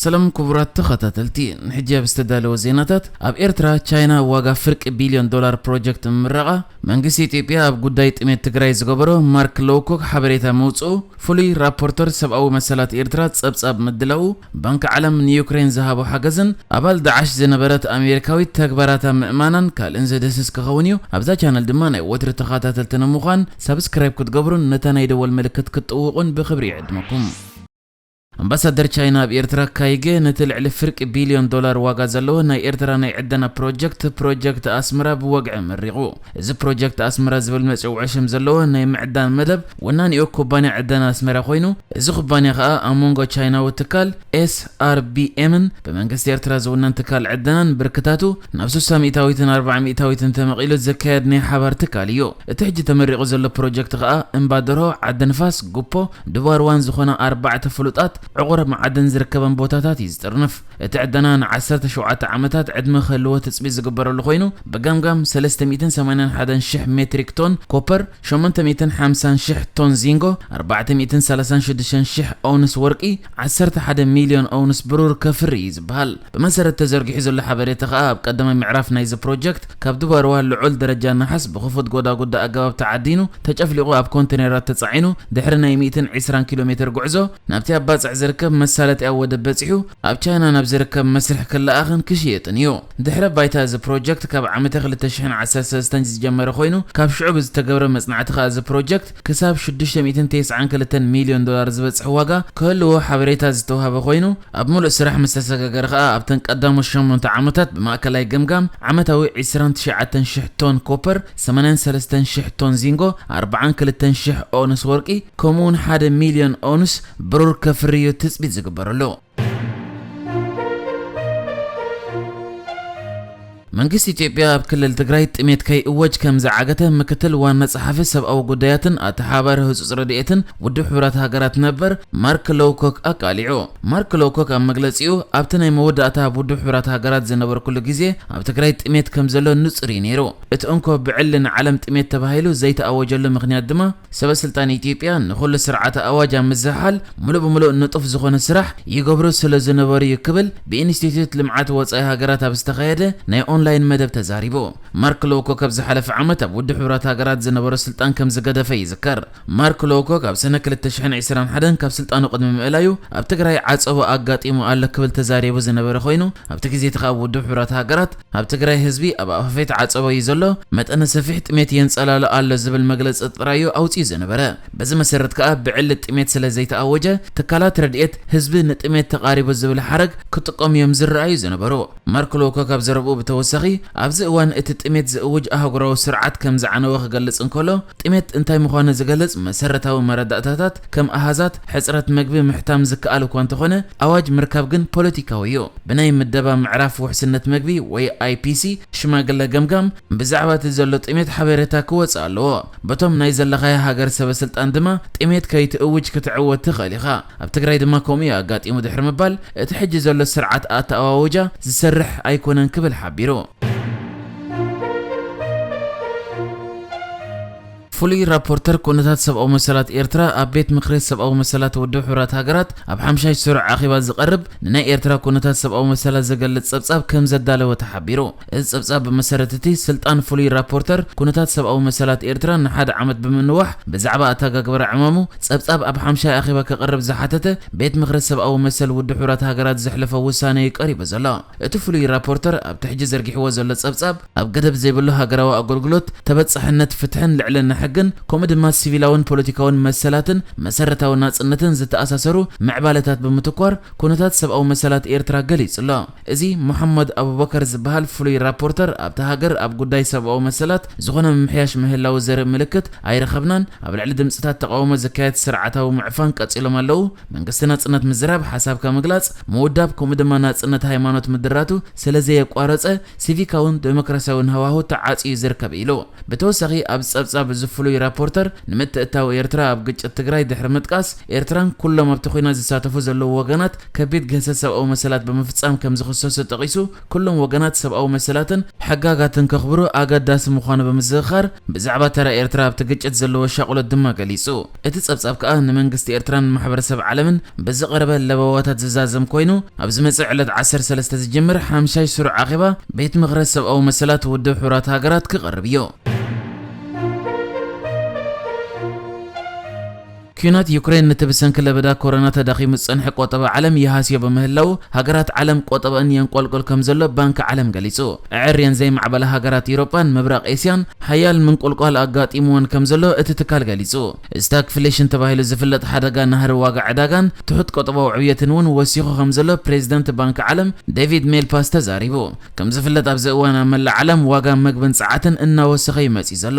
ሰላም ክቡራት ተኸታተልቲ፣ ንሕጂ ኣብ ዝተዳለወ ዜናታት፣ ኣብ ኤርትራ ቻይና ዋጋ ፍርቂ ቢልዮን ዶላር ፕሮጀክት ምምራቓ፣ መንግስቲ ኢትዮጵያ ኣብ ጉዳይ ጥሜት ትግራይ ዝገበሮ ማርክ ሎውኮክ ሓበሬታ መውፅኡ፣ ፍሉይ ራፖርተር ሰብኣዊ መሰላት ኤርትራ ጸብጻብ ምድላዉ፣ ባንኪ ዓለም ንዩክሬን ዝሃቦ ሓገዝን ኣባል ዳዕሽ ዝነበረት ኣሜሪካዊት ተግባራታ ምእማናን ካልእን ዘድህስስ ክኸውን እዩ። ኣብዛ ቻነል ድማ ናይ ወትሪ ተኸታተልቲ ንምዃን ሳብስክራይብ ክትገብሩን ነታ ናይ ደወል ምልክት ክትጥውቑን ብኽብሪ ይዕድመኩም። ኣምባሳደር ቻይና ኣብ ኤርትራ ካይገ ነቲ ልዕሊ ፍርቂ ቢልዮን ዶላር ዋጋ ዘለዎ ናይ ኤርትራ ናይ ዕደና ፕሮጀክት፣ ፕሮጀክት ኣስመራ ብወግዒ መሪቑ። እዚ ፕሮጀክት ኣስመራ ዝብል መጸውዒ ሽም ዘለዎ ናይ ምዕዳን መደብ ወናኒኡ ኩባንያ ዕደና ኣስመራ ኮይኑ፣ እዚ ኩባንያ ከኣ ኣብ መንጎ ቻይናዊ ትካል ኤስኣርቢኤምን ብመንግስቲ ኤርትራ ዝውነን ትካል ዕደናን ብርክታቱ ናብ ስሳ ሚእታዊትን ኣርባዓ ሚእታዊትን ተመቒሉ ዝካየድ ናይ ሓባር ትካል እዩ። እቲ ሕጂ ተመሪቑ ዘሎ ፕሮጀክት ከኣ እምባ ደርሆ፣ ዓዲ ንፋስ፣ ጉፖ፣ ድባርዋን ዝኾና ኣርባዕተ ፍሉጣት ዕቑር መዓድን ዝርከበን ቦታታት እዩ ዝጥርንፍ። እቲ ዕደና ንዓሰርተ ሸውዓተ ዓመታት ዕድመ ክህልዎ ትጽቢት ዝግበረሉ ኮይኑ፣ ብገምጋም ሰለስተ ሚእትን ሰማንያን ሓደን ሽሕ ሜትሪክ ቶን ኮፐር፣ ሸሞንተ ሚእትን ሓምሳን ሽሕ ቶን ዚንጎ፣ ኣርባዕተ ሚእትን ሰላሳን ሽዱሽተን ሽሕ ኦውንስ ወርቂ፣ ዓሰርተ ሓደ ሚልዮን ኦውንስ ብሩር ከፍሪ እዩ ዝበሃል። ብመሰረት ተዘርጊሑ ዘሎ ሓበሬታ ከኣ፣ ኣብ ቀዳማይ ምዕራፍ ናይዚ ፕሮጀክት፣ ካብ ድባርዋ ልዑል ደረጃ ነሓስ ብኽፉት ጎዳጉዳ ኣገባብ ተዓዲኑ፣ ተጨፍሊቑ ኣብ ኮንቴነራት ተጻዒኑ፣ ድሕሪ ናይ ሚእትን ዕስራን ኪሎ ሜትር ጉዕዞ፣ ናብቲ ኣብ ባጽዕ ዝርከብ መሳለጥያ ወደብ በጺሑ፣ ኣብ ቻይና ናብ ዝርከብ መስርሕ ክለኣኽን ክሽየጥን እዩ። ድሕረ ባይታ እዚ ፕሮጀክት ካብ ዓመተ ክልተ ሽሕን ዓሰርተ ሰለስተን ዝጀመረ ኮይኑ፣ ካብ ሽዑ ብዝተገብረ መጽናዕቲ ከኣ እዚ ፕሮጀክት ክሳብ ሽዱሽተ ሚእትን ተስዓን ክልተን ሚልዮን ዶላር ዝበጽሕ ዋጋ ክህልዎ ሓበሬታ ዝተዋህበ ኮይኑ፣ ኣብ ሙሉእ ስራሕ ምስ ተሰጋገረ ከኣ ኣብተን ቀዳሞት ሸሞንተ ዓመታት ብማእከላይ ገምጋም ዓመታዊ ዕስራን ትሽዓተን ሽሕ ቶን ኮፐር፣ ሰማንያን ሰለስተን ሽሕ ቶን ዚንጎ፣ ኣርባዓን ክልተን ሽሕ ኦንስ ወርቂ፣ ከምኡውን ሓደ ሚልዮን ኦንስ ብሩር ከፍሪ እዩ ትጽቢት ዝግበረሉ። መንግስቲ ኢትዮጵያ ኣብ ክልል ትግራይ ጥሜት ከይእወጅ ከም ዝዓገተ ምክትል ዋና ጸሓፊ ሰብኣዊ ጉዳያትን ኣተሓባሪ ህጹጽ ረድኤትን ውድብ ሕቡራት ሃገራት ነበር ማርክ ሎውኮክ ኣቃሊዑ። ማርክ ሎውኮክ ኣብ መግለጺኡ፣ ኣብቲ ናይ መወዳእታ ኣብ ውድብ ሕቡራት ሃገራት ዝነበርኩሉ ግዜ ኣብ ትግራይ ጥሜት ከም ዘሎ ንጹር እዩ ነይሩ። እቲ እንኮ ብዕሊ ንዓለም ጥሜት ተባሂሉ ዘይተኣወጀሉ ምኽንያት ድማ፣ ሰበ ስልጣን ኢትዮጵያ ንኹሉ ስርዓተ ኣዋጅ ኣብ ምዝሕሓል ምሉእ ብምሉእ ንጡፍ ዝኾነ ስራሕ ይገብሩ ስለ ዝነበሩ እዩ ክብል ብኢንስቲትዩት ልምዓት ወጻኢ ሃገራት ኣብ ዝተኻየደ ናይ ኦንላይን መደብ ተዛሪቡ። ማርክ ሎውኮክ ኣብ ዝሓለፈ ዓመት ኣብ ውድብ ሕቡራት ሃገራት ዝነበሮ ስልጣን ከም ዝገደፈ ይዝከር። ማርክ ሎውኮክ ኣብ ሰነ ክልተ ሽሕን ዕስራን ሓደን ካብ ስልጣኑ ቅድሚ ምእላዩ ኣብ ትግራይ ዓጸቦ ኣጋጢሙ ኣሎ ክብል ተዛሪቡ ዝነበረ ኮይኑ፣ ኣብቲ ግዜ እቲ ከኣ ውድብ ሕቡራት ሃገራት ኣብ ትግራይ ህዝቢ ኣብ ኣፋፌት ዓጸቦ እዩ ዘሎ፣ መጠነ ሰፊሕ ጥሜት የንጸላሎ ኣሎ ዝብል መግለጺ ጥራይ እዩ ኣውጺኡ ዝነበረ። በዚ መሰረት ከኣ ብዕሊ ጥሜት ስለ ዘይተኣወጀ፣ ትካላት ረድኤት ህዝቢ ንጥሜት ተቓሪቡ ዝብል ሓረግ ክጥቀሙ እዮም ዝረኣዩ ዝነበሩ። ማርክ ሎውኮክ ኣብ ዘረብኡ ብተወሳኺ፣ ኣብዚ እዋን እቲ ጥሜት ዝእውጅ ኣህጉራዊ ስርዓት ከም ዝዓነወ ክገልጽ እንከሎ፣ ጥሜት እንታይ ምዃኑ ዝገልጽ መሰረታዊ መረዳእታታት ከም ኣሃዛት፣ ሕጽረት መግቢ ምሕታም ዝከኣል እኳ እንተኾነ፣ ኣዋጅ ምርካብ ግን ፖለቲካዊ እዩ። ብናይ ምደባ ምዕራፍ ውሕስነት መግቢ ወይ ኣይፒሲ ሽማግለ ገምጋም ብዛዕባ እቲ ዘሎ ጥሜት ሓበሬታ ክወጽእ ኣለዎ። በቶም ናይ ዘለኻያ ሃገር ሰበ ስልጣን ድማ ጥሜት ከይትእውጅ ክትዕወት ትኽእል ኢኻ። ኣብ ትግራይ ድማ ከምኡ እዩ ኣጋጢሙ ድሕሪ ምባል፣ እቲ ሕጂ ዘሎ ስርዓት ኣተኣዋውጃ ዝሰርሕ ኣይኮነን ክብል ሓቢሩ። ፍሉይ ራፖርተር ኩነታት ሰብኣዊ መሰላት ኤርትራ ኣብ ቤት ምኽሪ ሰብኣዊ መሰላት ውድብ ሕቡራት ሃገራት ኣብ ሓምሻይ ስሩዕ ኣኼባ ዝቐርብ ንናይ ኤርትራ ኩነታት ሰብኣዊ መሰላት ዝገልጽ ጸብጻብ ከም ዘዳለወ ተሓቢሩ። እዚ ጸብጻብ ብመሰረት እቲ ስልጣን ፍሉይ ራፖርተር ኩነታት ሰብኣዊ መሰላት ኤርትራ ንሓደ ዓመት ብምንዋሕ ብዛዕባ ኣተጋግብራ ዕማሙ ጸብጻብ ኣብ ሓምሻይ ኣኼባ ክቐርብ ዝሓተተ ቤት ምኽሪ ሰብኣዊ መሰል ውድብ ሕቡራት ሃገራት ዘሕለፎ ውሳነ እዩ ቀሪቡ ዘሎ። እቲ ፍሉይ ራፖርተር ኣብቲ ሕጂ ዘርጊሕዎ ዘሎ ጸብጻብ ኣብ ገደብ ዘይብሉ ሃገራዊ ኣገልግሎት፣ ተበጻሕነት ፍትሕን ልዕልና ሕግን፣ ከምኡ ድማ ሲቪላውን ፖለቲካውን መሰላትን መሰረታዊ ናጽነትን ዝተኣሳሰሩ ምዕባለታት ብምትኳር ኩነታት ሰብኣዊ መሰላት ኤርትራ ገሊጹ ኣሎ። እዚ መሐመድ ኣቡበከር ዝበሃል ፍሉይ ራፖርተር ኣብታ ሃገር ኣብ ጉዳይ ሰብኣዊ መሰላት ዝኾነ ምምሕያሽ ምህላው ዘርኢ ምልክት ኣይረኸብናን። ኣብ ልዕሊ ድምጽታት ተቓውሞ ዝካየድ ስርዓታዊ ምዕፋን ቀጺሎም ኣለዉ። መንግስቲ ናጽነት ምዝራብ፣ ሓሳብካ ምግላጽ፣ ምውዳብ ከምኡ ድማ ናጽነት ሃይማኖት ምድራቱ ስለ ዘየቋረጸ፣ ሲቪካውን ዴሞክራሲያውን ሃዋሁ ተዓጽዩ ዝርከብ ኢሉ። ብተወሳኺ ኣብዚ ጸብጻብ እዚ ፍሉይ ራፖርተር ንምትእታው ኤርትራ ኣብ ግጭት ትግራይ ድሕሪ ምጥቃስ፣ ኤርትራን ኩሎም ኣብቲ ኲናት ዝሳተፉ ዘለዉ ወገናት ከቢድ ግህሰት ሰብኣዊ መሰላት ብምፍጻም ከም ዝኽሰሱ ጠቒሱ፣ ኩሎም ወገናት ሰብኣዊ መሰላትን ሕጋጋትን ከኽብሩ ኣገዳሲ ምዃኑ ብምዝኽኻር፣ ብዛዕባ ተራ ኤርትራ ኣብቲ ግጭት ዘለዎ ሻቕሎት ድማ ገሊጹ። እቲ ጸብጻብ ከኣ ንመንግስቲ ኤርትራን ማሕበረሰብ ዓለምን ብዝቐረበ ለበዋታት ዝዛዘም ኮይኑ፣ ኣብ ዝመጽእ ዕለት ዓሰርተ ሰለስተ ዝጅምር ሓምሻይ ስሩዕ ኣኼባ ቤት ምኽሪ ሰብኣዊ መሰላት ውድብ ሕቡራት ሃገራት ክቐርብ እዩ። ኲናት ዩክሬን ነቲ ብሰንኪ ለበዳ ኮሮና ተዳኺሙ ዝጸንሐ ቆጠባ ዓለም ይሃስዮ ብምህላዉ፣ ሃገራት ዓለም ቆጠበኣን የንቆልቁል ከም ዘሎ ባንኪ ዓለም ገሊጹ። ኣዐርየን ዘይማዕበላ ሃገራት ኤውሮጳን ምብራቕ ኤስያን ሓያል ምንቁልቋል ኣጋጢምወን ከም ዘሎ እቲ ትካል ገሊጹ። ስታግፍሌሽን ተባሂሉ ዝፍለጥ ሓደጋ ናህሪ ዋጋ ዕዳጋን ትሑት ቆጠባዊ ዕብየትን እውን ወሲኹ ከም ዘሎ ፕሬዚደንት ባንኪ ዓለም ዴቪድ ሜልፓስ ተዛሪቡ። ከም ዝፍለጥ ኣብዚ እዋን ኣብ መላእ ዓለም ዋጋ መግብን ጸዓትን እናወሰኸ እዩ መጺኡ ዘሎ።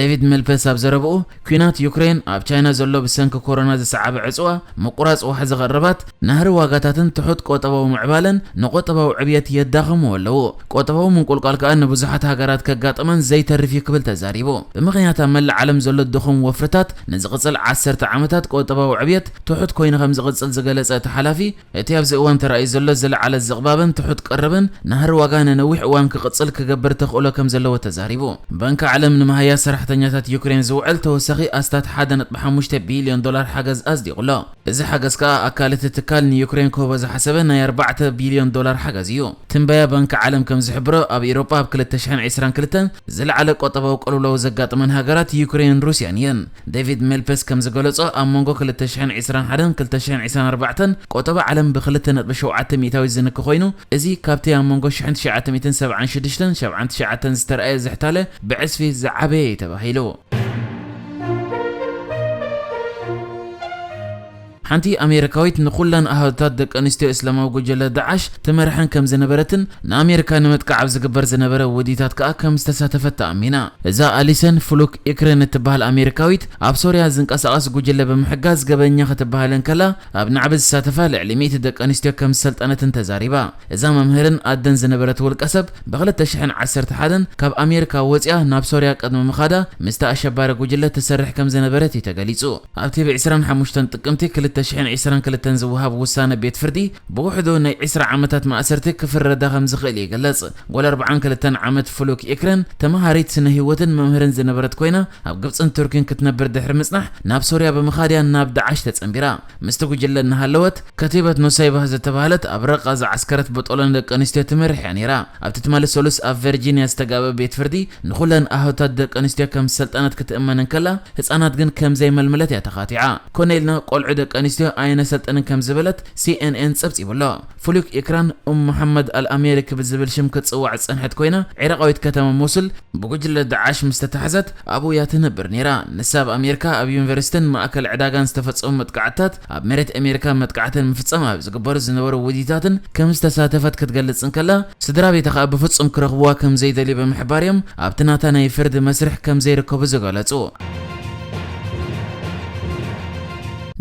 ዴቪድ ሜልፓስ ኣብ ዘረብኡ፣ ኲናት ዩክሬን፣ ኣብ ቻይና ዘሎ ብሰንኪ ኮሮና ዝሰዓበ ዕጽዋ፣ ምቁራጽ ዋሕዚ ቀረባት፣ ናህሪ ዋጋታትን ትሑት ቆጠባዊ ምዕባለን ንቆጠባዊ ዕብየት የዳኽምዎ ኣለዉ። ቆጠባዊ ምንቁልቋል ከኣ ንብዙሓት ሃገራት ከጋጥመን ዘይተርፍ እዩ ክብል ተዛሪቡ። ብምኽንያት ኣብ መላእ ዓለም ዘሎ ድኹም ወፍርታት ንዝቕጽል ዓሰርተ ዓመታት ቆጠባዊ ዕብየት ትሑት ኮይኑ ከም ዝቕጽል ዝገለጸ እቲ ሓላፊ፣ እቲ ኣብዚ እዋን ተራእዩ ዘሎ ዝለዓለ ዝቕባብን ትሑት ቀረብን ናህሪ ዋጋ ንነዊሕ እዋን ክቕጽል ክገብር ተኽእሎ ከም ዘለዎ ተዛሪቡ። ባንኪ ዓለም ንመሃያ ሰራሕተኛታት ዩክሬን ዝውዕል ተወሳኺ ኣስታት ሓደ ነጥቢ ሓሙሽተ ቢልዮን ዶላር ሓገዝ ኣጽዲቑ ኣሎ። እዚ ሓገዝ ከኣ ኣካል እቲ ትካል ንዩክሬን ክህቦ ዝሓሰበ ናይ ኣርባዕተ ቢልዮን ዶላር ሓገዝ እዩ። ትንበያ ባንኪ ዓለም ከም ዝሕብሮ፣ ኣብ ኤውሮጳ ኣብ ክልተ ሽሕን ዕስራን ክልተን ዝለዓለ ቆጠባዊ ቅልውላው ዘጋጠመን ሃገራት ዩክሬንን ሩስያን እየን። ዴቪድ ሜልፐስ ከም ዝገለጾ፣ ኣብ መንጎ ክልተ ሽሕን ዕስራን ሓደን ክልተ ሽሕን ዕስራን ኣርባዕተን ቆጠባ ዓለም ብክልተ ነጥቢ ሸውዓተ ሚእታዊት ዝንኪ ኮይኑ፣ እዚ ካብቲ ኣብ መንጎ ሽሕን ትሽዓተ ሚእትን ሰብዓን ሽዱሽተን ሰብዓን ትሽዓተን ዝተረኣየ ዝሕታለ ብዕጽፊ ዝዓበየ እዩ ተባሂሉ። ሓንቲ ኣሜሪካዊት ንኹለን ኣሃዱታት ደቂ ኣንስትዮ እስላማዊ ጉጅለ ዳዓሽ ትመርሐን ከም ዝነበረትን ንኣሜሪካ ንምጥቃዕ ኣብ ዝግበር ዝነበረ ውዲታት ከኣ ከም ዝተሳተፈት ተኣሚና። እዛ ኣሊሰን ፍሉክ ኢክረን እትበሃል ኣሜሪካዊት ኣብ ሶርያ ዝንቀሳቐስ ጉጅለ ብምሕጋዝ ገበኛ ክትበሃል እንከላ፣ ኣብ ናዕቢ ዝሳተፋ ልዕሊ ሚእቲ ደቂ ኣንስትዮ ከም ዝሰልጠነትን ተዛሪባ። እዛ መምህርን ኣደን ዝነበረት ውልቀ ሰብ ብ ክልተ ሽሕን ዓሰርተ ሓደን ካብ ኣሜሪካ ወጺኣ ናብ ሶርያ ቅድሚ ምኻዳ ምስቲ ኣሸባሪ ጉጅለ ትሰርሕ ከም ዝነበረት እዩ ተገሊጹ። ኣብቲ ብ ዕስራን ሓሙሽተን ጥቅምቲ ክልተ ሽሕን ዕስራን ክልተን ዝወሃብ ውሳነ ቤት ፍርዲ ብውሕዱ ናይ ዕስራ ዓመታት ማእሰርቲ ክፍረዳ ከም ዝኽእል ይግለጽ። ጓል ኣርብዓን ክልተን ዓመት ፍሉክ ኢክረን ተመሃሪት ስነ ህይወትን መምህርን ዝነበረት ኮይና፣ ኣብ ግብጽን ቱርኪን ክትነብር ድሕሪ ምጽናሕ ናብ ሶርያ ብምኻድ እያ ናብ ዳዓሽ ተጸንቢራ። ምስቲ ጉጅለ እናሃለወት፣ ከቲበት ኑሰይባ ዝተባህለት ኣብ ረቃ ዝዓስከረት ብጦሎን ደቂ ኣንስትዮ ትመርሕ እያ ነይራ። ኣብቲ ትማሊ ሰሉስ ኣብ ቨርጂንያ ዝተጋበ ቤት ፍርዲ ንኹለን ኣህታት ደቂ ኣንስትዮ ከም ዝሰልጠነት ክትእመን እንከላ፣ ህጻናት ግን ከም ዘይመልመለት እያ ተኻቲዓ። ኮነ ኢልና ቆልዑ ደቂ ኣንስትዮ ኣየነሰልጥንን ከም ዝበለት ሲኤንኤን ጸብጺቡ ኣሎ። ፍሉክ ኢክራን ኡም መሓመድ ኣልኣሜሪ ክብል ዝብል ሽም ክትጽዋዕ ዝጸንሐት ኮይና፣ ዒራቓዊት ከተማ ሞሱል ብጉጅለ ዳዓሽ ምስ ተታሕዘት ኣብኡ እያ ትነብር ነይራ። ንሳ ኣብ ኣሜሪካ ኣብ ዩኒቨርሲቲን ማእከል ዕዳጋን ዝተፈጸሙ መጥቃዕትታት፣ ኣብ መሬት ኣሜሪካ መጥቃዕትን ምፍጻም ኣብ ዝግበሩ ዝነበሩ ውዲታትን ከም ዝተሳተፈት ክትገልጽ እንከላ፣ ስድራ ቤታ ከኣ ብፍጹም ክረኽብዋ ከም ዘይደልዩ ብምሕባር እዮም ኣብቲ ናታ ናይ ፍርዲ መስርሕ ከም ዘይርከቡ ዝገለጹ።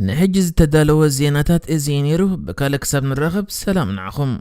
ንሕጂ ዝተዳለወ ዜናታት እዚ እዩ ነይሩ። ብካልእ ክሳብ ንራኸብ ሰላም ንዓኹም።